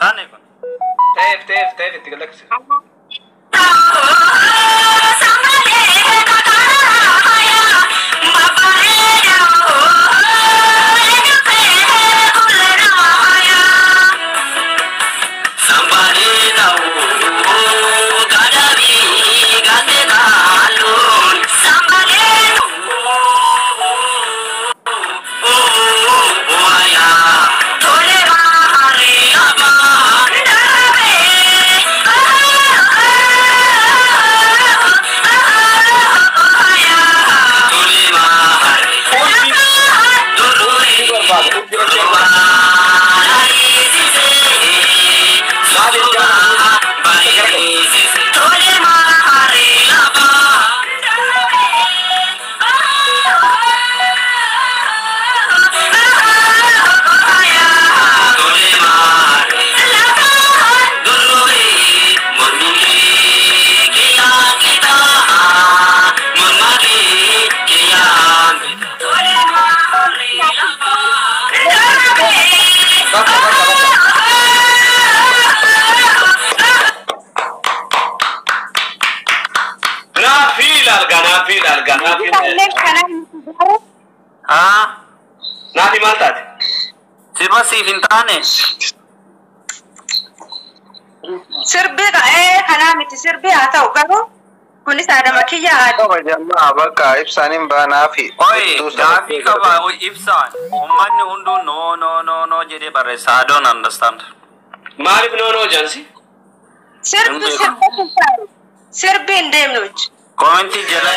Taane kun. Ta'eef ta'eef ta'eef itti galaksise. Naafi maal taate? Sirba siif hin taane. Sirbi kanaa miti sirbi haa ta'u garuu kunis aadama kiyya aadaa. Jamaa bakka ibsaan hin baanaafi. Oi, gaafii qaba ibsaan. Uummanni hunduu no no no no jedhee barreessa. I don't understand. Maaliif no no jaansi? Sirbi sirba sirbi hin deemnu. Komentii jala.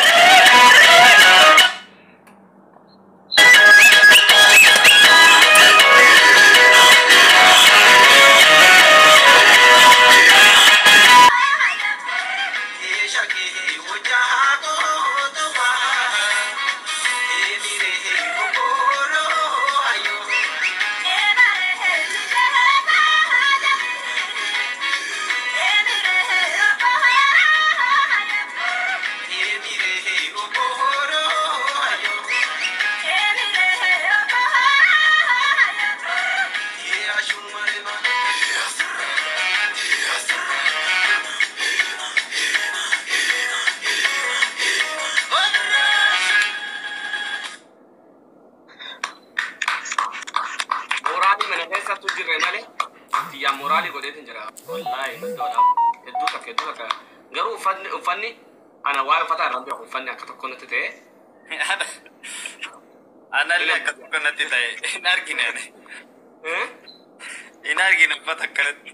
Moraalii godheetin jira. Wallaahi hedduu takka hedduu takka garuu uffanni ana waa'ee uffata irraan beeku uffanni akka tokko natti ta'e. Anallee akka tokko natti ta'e hin argine ani. Hin argine uffata akkanatti.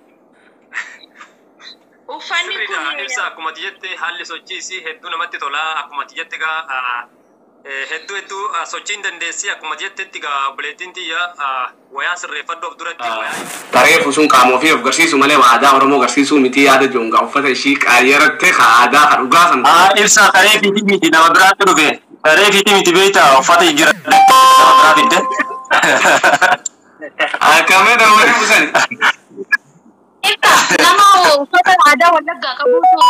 Uffanni kun ibsa akkuma jette haalli sochiisii hedduu namatti tola akkuma jette gaa hedduu hedduu sochiin dandeessi akkuma jettetti gaa obboleettiin tiyya wayaa sirreeffadhu of duratti wayaa. Taree sun qaama ofii of garsiisu malee aadaa Oromoo garsiisuu miti yaada joongaa uffata ishii qaayyarattee ka aadaa ka dhugaa san. Ibsa taree fiitii miti nama biraatti dhufe taree fiitii miti beektaa uffata jijjiirra nama biraa fidde. Akkamee nama buusani. Ibsa nama uffata aadaa Wallaggaa qabuutu